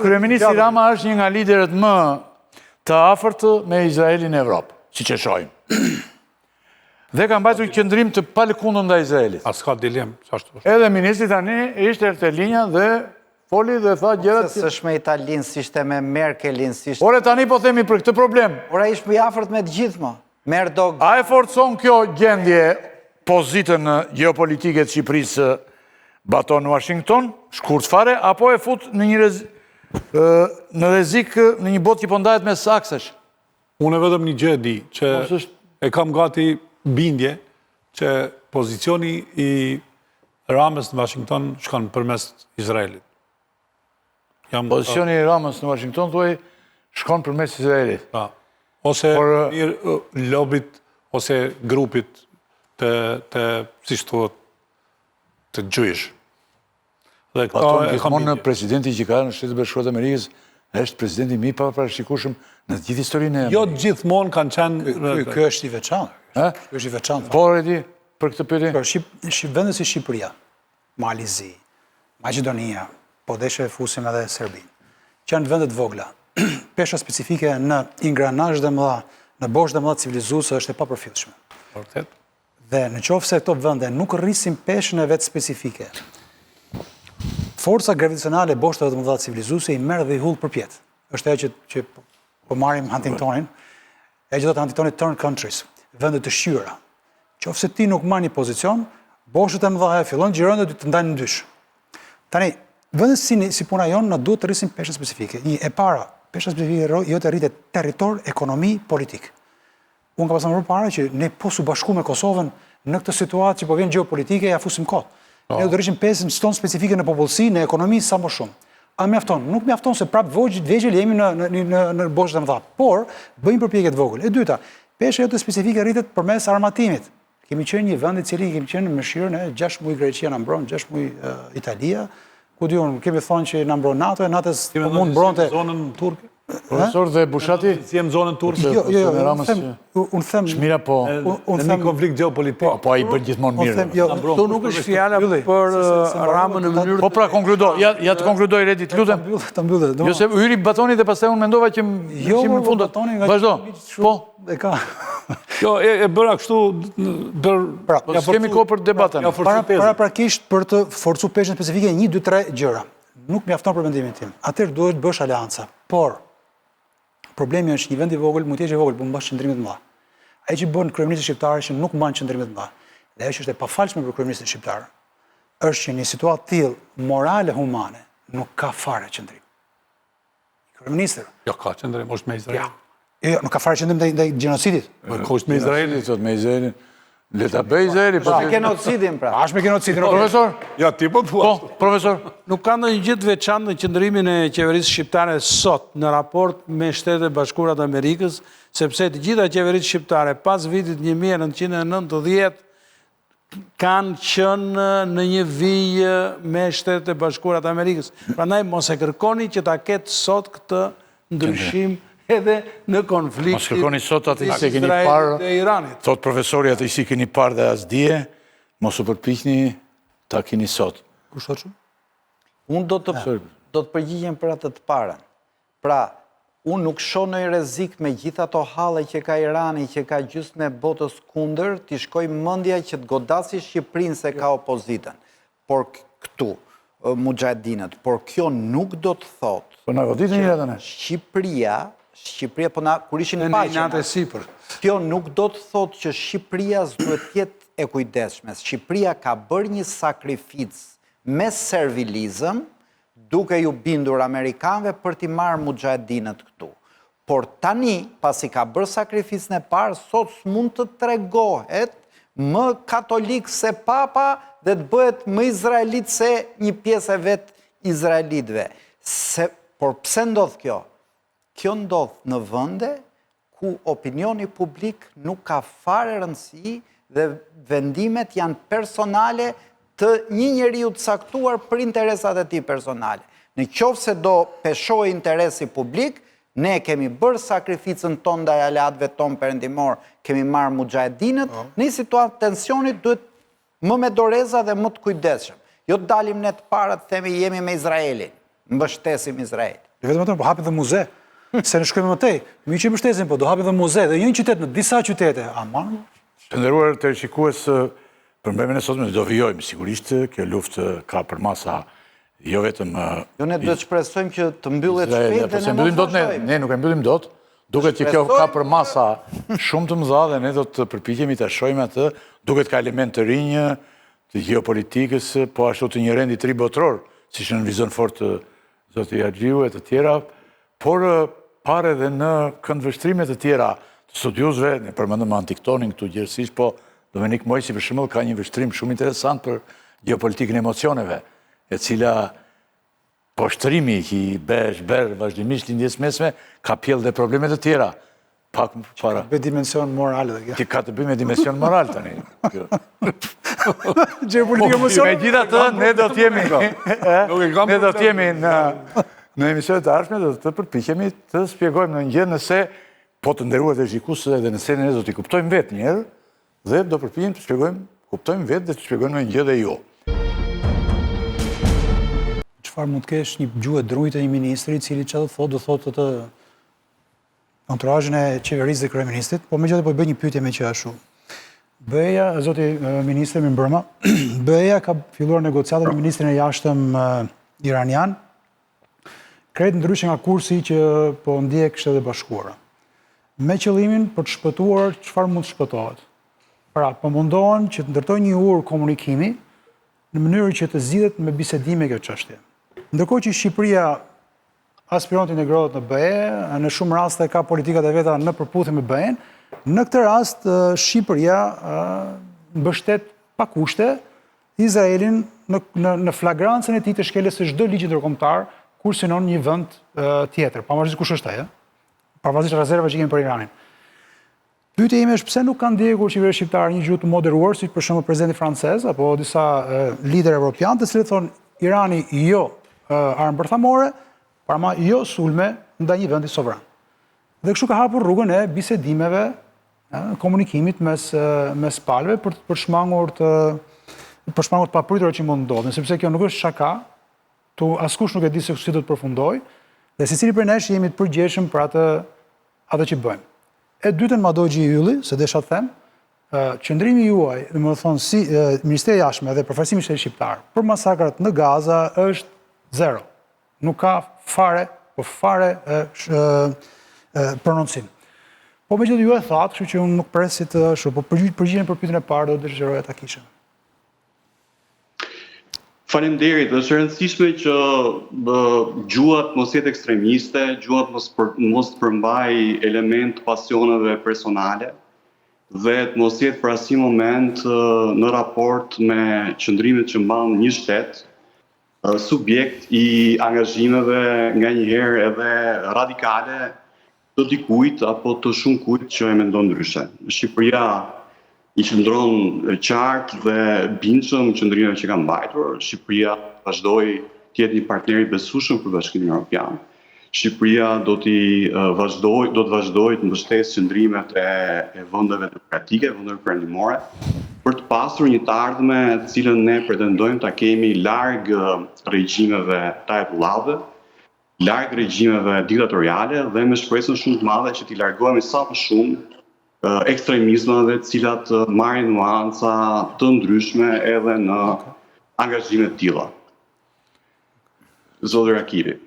Kryeministri Rama është një nga liderët më të afërt me Izraelin në Evropë, siç e shohim. Dhe ka mbajtur qëndrim të palëkundur ndaj Izraelit. A s'ka dilemë, ashtu është. Edhe ministri tani ishte te linja dhe foli dhe tha gjërat që... S'është me Italinë, s'ishte me Merkelin, s'ishte... Ore, tani po themi për këtë problem. Ore, ishte më i afërt me të gjithë, mo. Me Erdogan. A e forcon kjo gjendje pozitën gjeopolitike të Shqipërisë Baton në Washington, shkurt fare, apo e fut në një në rrezik në një botë që po ndahet mes aksesh? Unë vetëm një gjë e di, që e kam gati bindje që pozicioni i Ramës në Washington shkon përmes Izraelit. Jam, pozicioni i Ramës në Washington, thuaj, shkon përmes Izraelit. Pa. Ose Por, mirë lobit, ose grupit të, të si thuhet, të Jewish. Dhe këta e gjithmonë presidenti që ka në Shtetet e Bashkuara të Amerikës është presidenti më i paparashikueshëm në të gjithë historinë e Jo gjithmonë kanë qenë Ky është i veçantë. Ky është i veçantë. Po e di për këtë pyetje. Po shqip vende si Shqipëria, Mali i Zi, Maqedonia, po deshe e fusim edhe Serbinë. Që janë vende të vogla. Pesha specifike në ingranazhet e mëdha, në boshtet e mëdha civilizuese është e papërfillshme. Vërtet. Dhe në qoftë se këto vende nuk rrisin peshën e vet specifike, forca gravitacionale e boshteve të mëdha civilizuese i merr dhe i hudh përpjetë. Është ajo që që po marrim Huntingtonin, ajo që thotë Huntingtoni third countries, vende të shqyera. Qoftë se ti nuk marr një pozicion, boshtet e mëdha fillojnë xhirojnë dhe të ndajnë në dysh. Tani, vende si, si puna jonë na duhet të rrisim peshën specifike. Një e para, pesha specifike jote rritet territor, ekonomi, politikë. Unë kam pasur më parë që ne po s'u bashku me Kosovën në këtë situatë që po vjen gjeopolitike, ja fusim kot. Po. Ne do të rrisim peshën tonë specifike në popullsi, në ekonomi sa më shumë. A mjafton? Nuk mjafton se prapë vogël vegjël jemi në në në në boshtet e mëdha. Por bëjmë përpjekje të vogël. E dyta, pesha jote specifike rritet përmes armatimit. Kemi qenë një vend i cili kemi qenë në mëshirën e 6 muaj Greqia na mbron, 6 muaj Italia, ku di unë, kemi thonë që na mbron NATO, e NATO po mund mbronte zonën turke. Profesor dhe Bushati? Si jem zonën turke? Jo, jo, jo, unë them, unë them... Shmira po... Unë them... Në konflikt gjeopolitik. Po, po, ai bën gjithmonë mirë. Jo, Këtu nuk është fjala për Ramën në mënyrë... Po pra, konkludo, ja, ja të konkludoj, Redi, të lutem. Të mbyllë, Jo, se hyri Batoni dhe pastaj unë mendova që jo, ishim në fund. Batoni nga... Vazhdo, po. E ka. Jo, e, e bëra kështu për... Pra, po, s'kemi kohë për debat tani. Para, paraprakisht për të forcu peshën specifike 1, 2, 3 gjëra. Nuk mjafton për mendimin tim. Atëherë duhet të bësh aleanca. Por problemi është një vend i vogël, mund të jesh i vogël, por mbash qëndrime të mëdha. Ajo që bën kryeministri shqiptar është që nuk mban qëndrime të mëdha. Dhe ajo që është e pafalshme për kryeministrin shqiptar është që një situatë të tillë morale humane nuk ka fare qëndrim. Kryeministër. Jo ka qëndrim, është me Izraelin. Ja. Jo, jo, nuk ka fare qëndrim ndaj ndaj gjenocidit. Po ku është me Izraelin? Sot me Izraelin. Le ta bëjë Izraeli, po. Me genocidin pra. A është me genocidin, po, profesor? Ja ti po thua. Po, profesor. Nuk ka ndonjë gjë të veçantë në qëndrimin e qeverisë shqiptare sot në raport me Shtetet e Bashkuara të Amerikës, sepse të gjitha qeveritë shqiptare pas vitit 1990 kanë qenë në një vijë me Shtetet e Bashkuara të Amerikës. Prandaj mos e kërkoni që ta ketë sot këtë ndryshim edhe në konfliktin Mos kërkoni sot atë që keni parë dhe Iranit. Thotë profesori atë që keni parë dhe as dje, mos u përpiqni ta keni sot. Kush thotë? Unë do të do të përgjigjem për atë të parën. Pra, unë nuk shoh ndonjë rrezik me gjithë ato halle që ka Irani, që ka gjysmën e botës kundër, t'i shkojë mendja që të godasi Shqipërinë se ka opozitën. Por këtu, muxhahedinët, por kjo nuk do të thotë Po na goditën një herë ne. Shqipëria, Shqipëria po na kur ishin në paqe. Në sipër. Kjo nuk do të thotë që Shqipëria s'duhet të jetë e kujdesshme. Shqipëria ka bërë një sakrificë me servilizëm, duke iu bindur amerikanëve për t'i marrë muxhahedinët këtu. Por tani, pasi ka bërë sakrificën e parë, sot s'mund të tregohet më katolik se papa dhe të bëhet më izraelit se një pjesë e vetë izraelitëve. Se, por pse ndodh kjo? Kjo ndodh në vende ku opinioni publik nuk ka fare rëndësi dhe vendimet janë personale të një njeriu të caktuar për interesat e tij personale. Në qoftë se do peshojë interesi publik, ne kemi bërë sakrificën tonë ndaj aleatëve tonë perëndimorë, kemi marrë muxhahedinët, po. në një situatë tensioni duhet më me doreza dhe më të kujdesshëm. Jo të dalim ne të parët të themi jemi me Izraelin, mbështesim Izraelin. Jo vetëm ato, po hapin dhe muze. Se ne shkojmë më tej. Mirë që mbështesin, po do hapin dhe muze dhe jo një qytet në disa qytete. Aman. Të nderuar teleshikues, për mbrëmjen e sotme do vijojmë sigurisht kjo luftë ka përmasa jo vetëm Jo ne duhet të shpresojmë që të mbyllet shpejt dhe ne mbyllim dot ne, ne nuk e mbyllim dot. Duket që kjo ka përmasa shumë të mëdha dhe ne do të përpiqemi ta shohim atë, duket ka elementë të rinj të gjeopolitikës, po ashtu të një rendi të ri botëror, siç nënvizon fort zoti Haxhiu e të tjera, por parë edhe në këndvështrime të tjera të studiuesve, ne përmendëm Huntingtonin këtu gjerësisht, po Dominik Moisi për shembull ka një vështrim shumë interesant për gjeopolitikën e emocioneve, e cila poshtërimi që i bësh bërë vazhdimisht Lindjes Mesme ka pjellë dhe probleme të tjera. Pak më para. Ka dimension moral dhe kjo. Që ka të bëjë me dimension moral tani. Gjeopolitikë po, emocion. Megjithatë, ne do të jemi ne do të jemi në në emisionet e ardhshme do të përpiqemi të shpjegojmë ndonjë gjë nëse po të nderuar teleshikues edhe nëse ne do t'i kuptojmë vetë një herë dhe do përpiqemi të shpjegojmë, kuptojmë vetë dhe të shpjegojmë ndonjë gjë dhe ju. Çfarë mund të kesh një gjuhë e drunjtë e një ministri i cili çfarë do thotë, do thotë të anturazhin e qeverisë dhe kryeministrit, po megjithatë po i bëj një pyetje meqë ashtu. BE-ja, zoti ministër, mirëmbrëma, BE-ja ka filluar negociatat me ministrin e jashtëm iranian, krejt ndryshe nga kursi që po ndjek Shtetet e Bashkuara. Me qëllimin për të shpëtuar çfarë mund të shpëtohet. Pra, po mundohen që të ndërtojnë një urë komunikimi në mënyrë që të zgjidhet me bisedime kjo çështje. Ndërkohë që Shqipëria aspiron të integrohet në BE, në shumë raste ka politikat e veta në përputhje me BE-n. Në këtë rast Shqipëria mbështet pa kushte Izraelin në në në flagrancën e tij të shkeljes së çdo ligji ndërkombëtar kur synon një vend tjetër, pavarësisht kush është ai, pavarësisht rezervave që kemi për Iranin. Pyetja ime është pse nuk ka ndjekur qeveria shqiptare një gjuhë të moderuar, si për shembull presidenti francez apo disa liderë evropianë, të cilët thonë Irani jo armë bërthamore, por ama jo sulme ndaj një vendi sovran. Dhe kështu ka hapur rrugën e bisedimeve, komunikimit mes mes palëve për për shmangur të për shmangur të papriturat që mund të ndodhin, sepse kjo nuk është shaka, tu askush nuk e di se si do të përfundojë dhe secili prej nesh jemi të përgjegjshëm për atë atë që bëjmë. E dytën ma dogji Ylli, se desha të them, qëndrimi juaj, domethënë si Ministria e Jashtme dhe përfaqësimi i shtetit shqiptar për masakrat në Gaza është zero. Nuk ka fare, po fare prononcim. Po megjithatë ju e thatë, kështu që unë nuk pres si të ashtu, po përgjigjen për pyetjen e parë do të dëshiroja ta kisha. Faleminderit. Është e rëndësishme që gjuha të mos jetë ekstremiste, gjuha të mos për, mos të përmbajë elementë të pasioneve personale dhe të mos jetë për asnjë moment në raport me qëndrimet që mban një shtet, subjekt i angazhimeve nganjëherë edhe radikale të dikujt apo të shumëkujt që e mendon ndryshe. Shqipëria i qëndron qartë dhe bindshëm qëndrimeve që ka mbajtur. Shqipëria vazhdoi të jetë një partner i besueshëm për Bashkimin Evropian. Shqipëria do t'i vazhdojë do të vazhdojë të mbështesë qëndrimet e, e vendeve demokratike, vendeve perëndimore, për të pasur një të ardhme të cilën ne pretendojmë ta kemi larg regjimeve të ajatollahëve, larg regjimeve diktatoriale dhe me shpresën shumë të madhe që t'i largohemi sa më shumë ekstremizmave të cilat marrin nuanca të ndryshme edhe në angazhime të tilla. Zoti Rakipi.